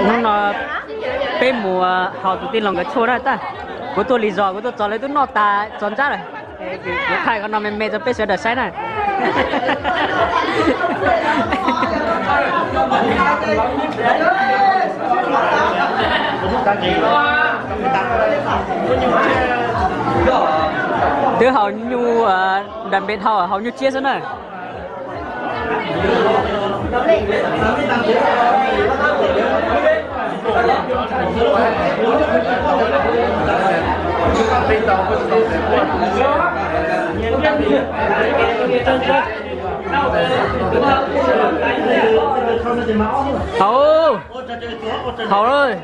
Hnub no peb mus haus tus tij laug nkawd tshuaj na tab. Kuv tuaj lig zog, kuv tuaj txog lawv twb noj tas txog ntsab lawm. Kuv thaij qhov no me me rau peb sawv daws saib na. Twb haus nyuj, nram npe dhau haus nyuj tsiab xwb na. Haus, haus lawm.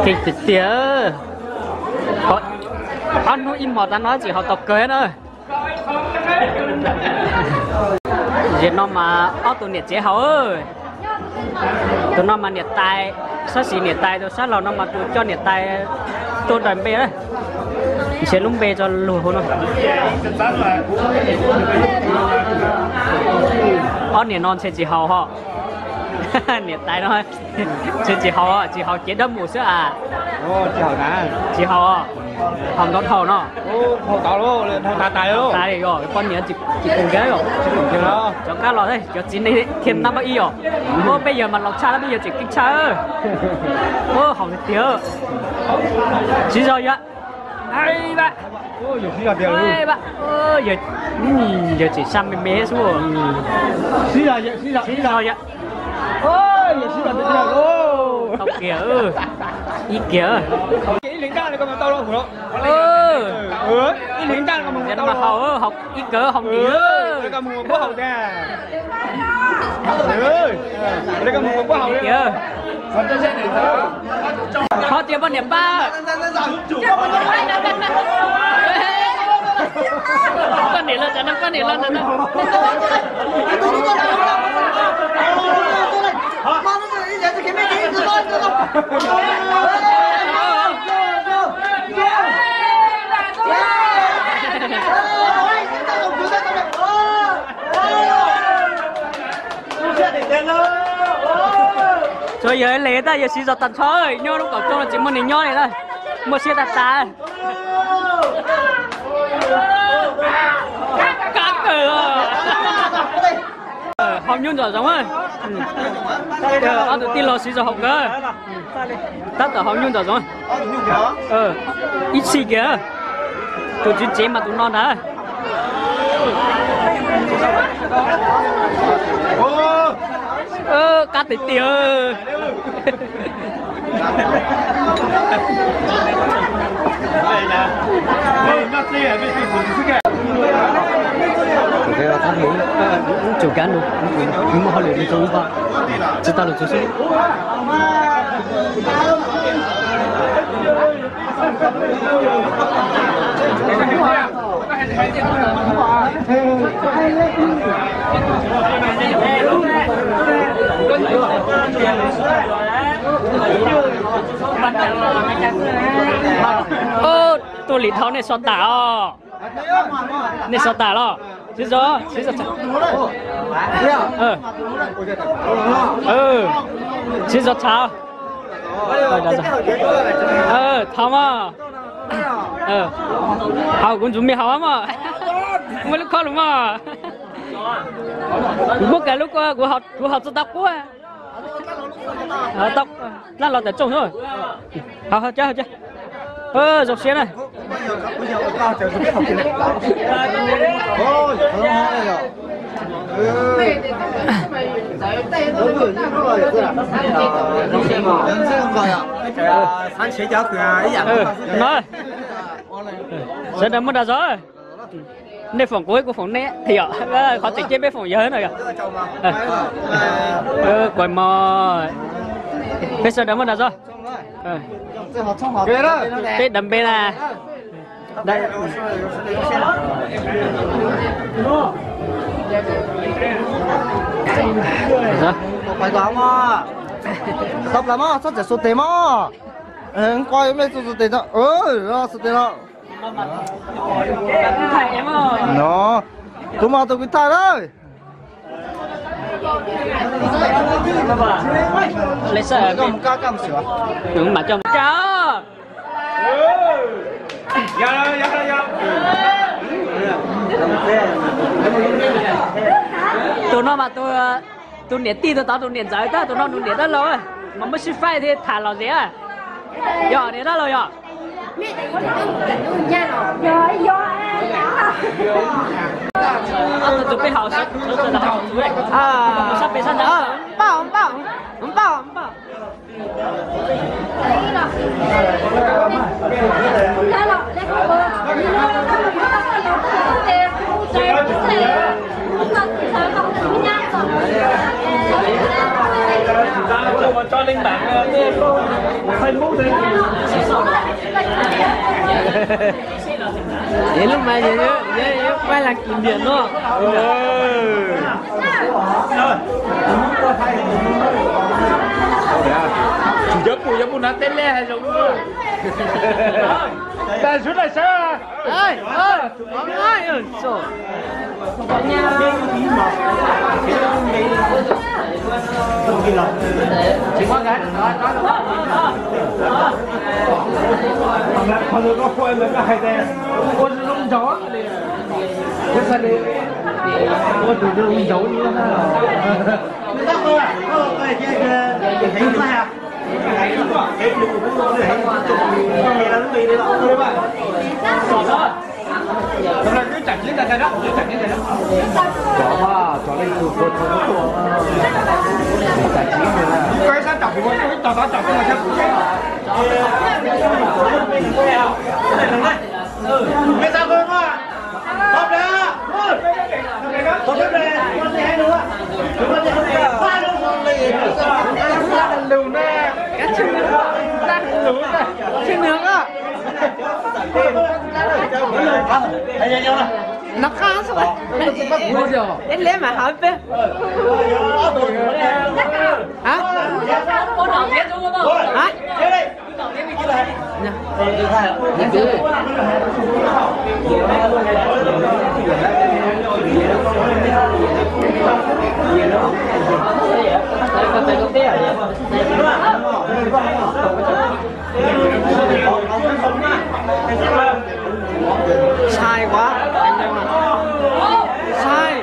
Keej tiag tiag. Ob hnub ib hmos tas no tsis haus tau kawg na. Zaum no mas ob tug niam tsev haus. Tus no mas niam tais, sab xis niam tais, tus sab laug no mas tus coj niam tais tuaj daws npe na. Ntshe lub npe tso lus hauv no. Ob niam no ntshe tsis haus ho. Niam tais no ntshe tsis haus, tsis haus cev dawb mus xwb as. Tsis haus, haus ntau dhau no. Haus tas li os, poj niam tsis pum kiag os. Cov kab los cov txiv neej thiaj nab pab ib os. Ua peb yawg mas laus tshaj, peb yawg tseem keej tshaj. Haus tiag tiag. Siv zog yog. Yawg tseem sab me me xwb. Siv zog yog. Tau kiag, ib kiag. Ib kiag haus ntim. Qhov tias poj niam npab. Poj niam los tsav no, poj niam los tsav no. Tsuas yog le tab yog siv zog tag nrho, nyob lub kaum roob no tsis muaj neeg nyob li na, muaj siab tag tas. Kab kawg. Haus nyuj ntxom zoov. Ob tug tij laug siv zog haus kawg. Tab tom haus nyuj ntxom zoov. Ib txhij kiag. Tus tswv tsev mas tus no ntag. Kab tiag tiag. Tus kab no, nws muaj hauj lwm li rau ub, tsis tau lus txug xwb. Tuaj lim dhau nej so tas os. Nej so tas los? Siv zog, siv zog. Siv zog tshav. Thov mog. Hauv kuv ntsum me hauv mog. Muaj lub khob lus mog. Kuv muab kiag lub, kuv haus tsis tau quab. Dlaab los tawm tsooj xwb. Hauv, hauv, cab hauv, cab. Zoo siab na. No, sawv daws muaj dag zog. Nej foom kuv, kuv foom nej yom. Qhov tseem ceeb peb foom yawg no yom. Kuv mog, peb sawv daws muaj dag zog. Peb dav npe na. Tau plaws mog, txhob txawm xuas tes mog. Nqo mej xuas tes no, xuas tes no. Tus mos tus kwv tij lawm. Mus kab kab mus xyuas. Tus no mas tus niam tij tus tod tus niam ntxawm tab, tus no tus niam dab laug, mas muab sib faib thiaj tham lom zem. Yog niam dab laug yog. Tus peb haus sab pem sab ntawd. Npauj, npauj, npauj, npauj. Es lub mas yog, yog, yog pab las kis niam no. Tsis cov pum cov pum no tej lej hais zoo. Tas sub tas sawb. Qhov ntawd koj quaj ntawd koj hais tias ua zoo zoo nraug li, ua tus zoo nraug li. Nov qab xwb, es li mas hov peb. Sai quá. Sai.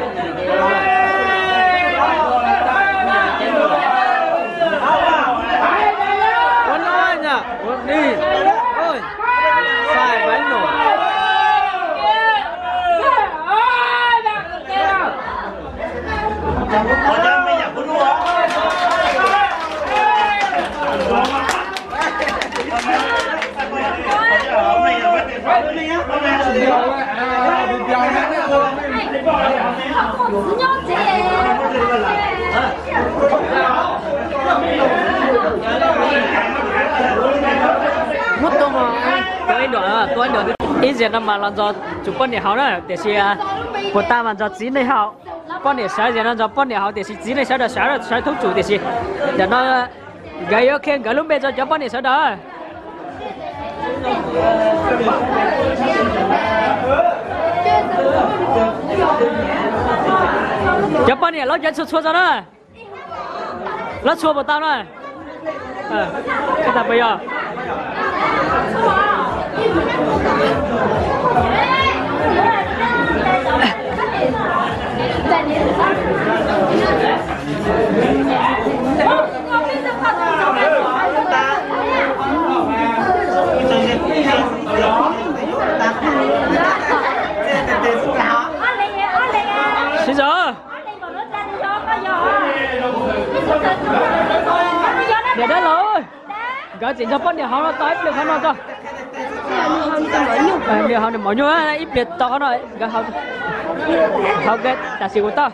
Ua no na, ua ni. Ôi. Sai quá nổ. Ib zaug no mas los ntxog tsum poj niam haus na, tiam sis puas tag mas ntxog txiv neej haus. Poj niam sawv zaum no ntxog poj niam haus tiam sis txiv neej sawv daws sawv, sawv thoob tsum tiam sis ntawm no nkawd yuav qhia nkawd lub npe rau cov poj niam sawv daws. Cov poj niam laub cov txhua txhua tso na. Laub txhua puas tau na? Tsis tau puas yog? Siv zog. Niam dab laug, nkawd tseem nrog poj niam haus no tau ib pliag qhov no tso. Niam haus nws mov nyuj ib pliag tau qhov no, nkawd haus tam sim kuv tau.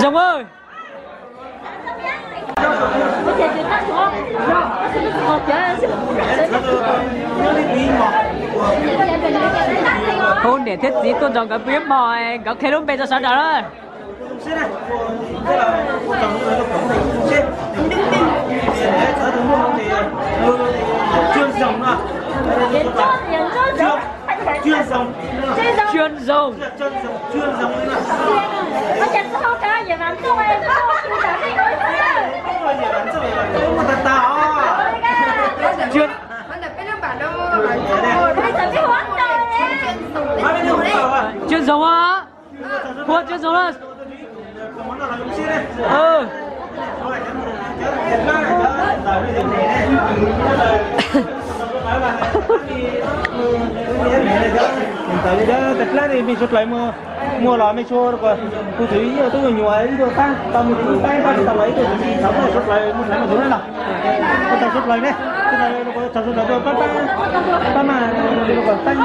Zoo. Hu niam thiab txiv tuaj nrog nkawd pw ib hmos, nkawd qhia lub npe rau sawv daws na. Chuyên dùng. Chuyên dùng. Chuyên, chuyên dùng á. Ua chuyên dùng á. Ntawd li ntawd, tas plab ne mej suav dlawg muaj, muaj los mej suav, kuv txwv ib tug tub nyuam ib tug tab, tau muaj ib tab, tab tsis tau los ib tug txwv tsis txhob muaj suav dlawg muaj dlawg muaj tus na los. Ua tsaug suav dlawg ne, tsaug suav dlawg rau pab, pab mas, ua tsaug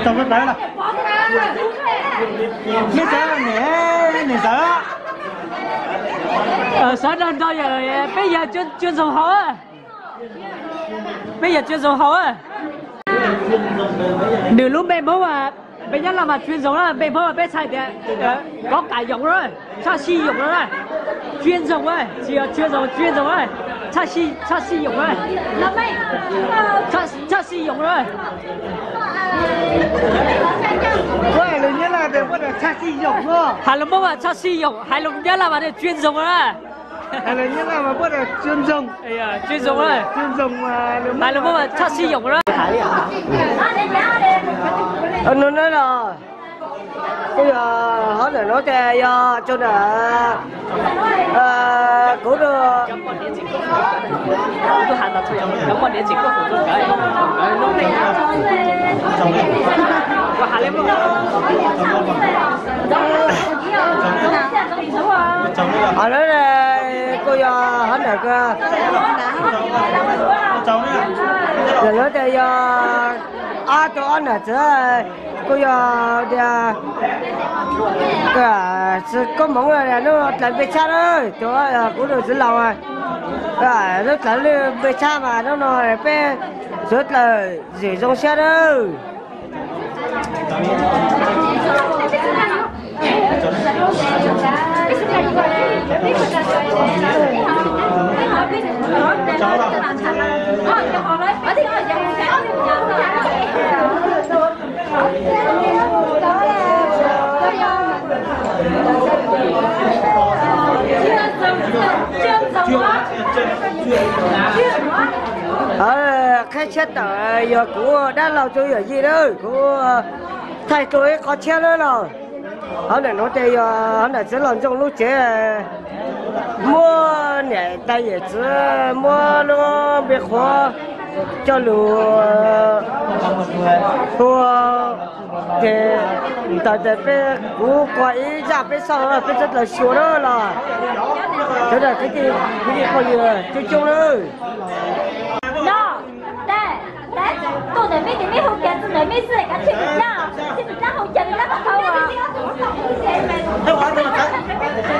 suav dlawg los. Mej xav, niam ntxawm, xav nrog nrog yawm, peb yawg Chuyên dùng hauv. Peb yawg Chuyên dùng hauv. Nws lub npe Hmoob, npe Nyab Laj mas chuyên dùng na, npe Hmoob mas peb txhais tias có cả dụng na, tshaj sij dụng na. Chuyên dùng, tsis yog chuyên dùng, chuyên dùng, tshaj sij, tshaj sij dụng na. Tshaj, tshaj sij dụng na. Hais lus Nyab Laj tias what does tshaj sij dụng? Hais lus Hmoob mas tshaj sij dụng, hais lus Nyab Laj mas chuyên dùng na. Hais lus Nyab Laj mas what does chuyên dùng? Chuyên dùng, hais lus Hmoob mas tshaj sij dụng na. Hnub no los, kuj yog hov ntawm no ces yog tsaug ntawm kuv, kuj yog hov ntawm, ntawm no ces yog ob tug ob nam txiv, kuj yog tias koob hmoov hnub dlaws npe tshaj na, kuv tus txiv laus hnub dlaws npe tshaj mas hnub no peb suav dlawg zwm zoo siab nawb. Qheb tshiab tawm yog kuv dab laug Tsuas Yawm Yij na, kuv thaij tau ib qho tshiab na los. Hov ntawm no ces yog hov ntawm txiv laus Ntsooj lub tsev, muab niam tais yawm txiv muab lub npe qhuav coj lug tua, ces ntawd ces peb, kuv quaj ib zaj peb xauj peb suav dlawg xyuas na los. Sawv daws kwv tij phooj ywg coob coob nawb.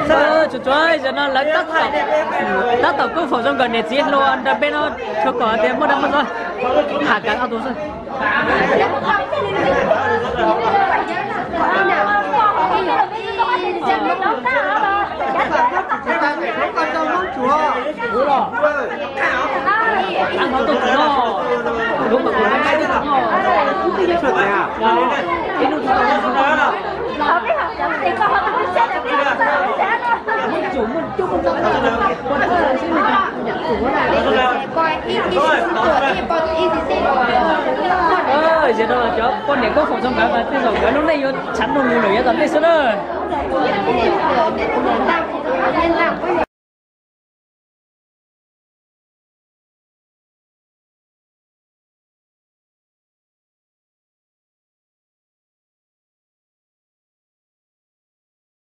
Tsuas tsuas, zaum no lawv tab tom, tab tom kuj foom zoo nkawm niam txiv hluas nrog peb no, tsuas kom tias muaj dab muaj zog tham kawg ob tug xwb. Zaum no cov poj niam kuj foom zoo nkawd mas tej zaum nkawd lub neej yuav tshav ntuj nkaus lawm yav tom ntej xwb na.